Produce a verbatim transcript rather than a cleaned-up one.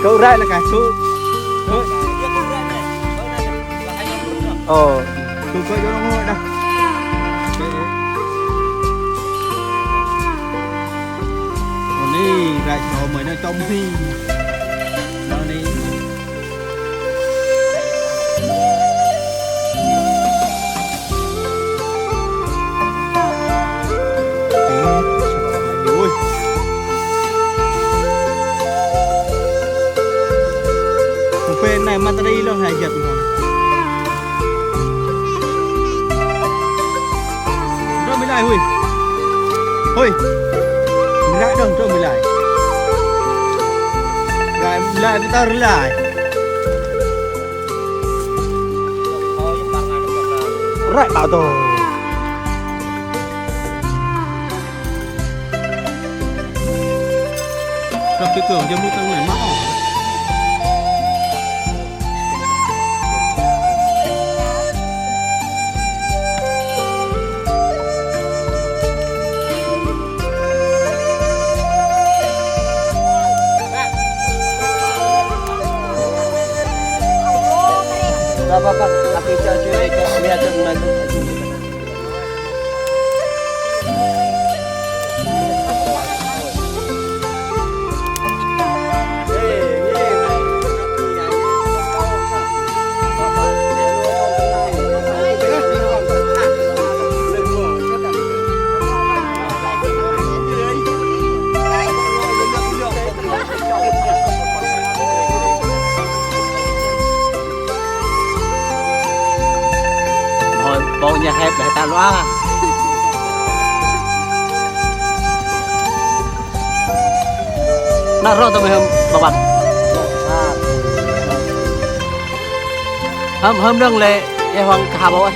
Rai lah ka su. Ơ. Su ko jong dah. Ơ, ni rai su mai na tom ni. Ni. Ui. Kupe nai materi lo hajat mo. Dong bilai, hui. Hui. Bilai dong, dong bilai. Bilai, bilai, putar bilai. Rai bă to. Tapi ko jamu tang nai ma. Ba, ba, ba, aku cari, cari, lihat dong, maju, maju. Hoi, bông nhà hẹp để ta loa. Nă rŏ tơm hăm, bă bă. Hăm, hăm đăng lĕ, ia huang ka bă.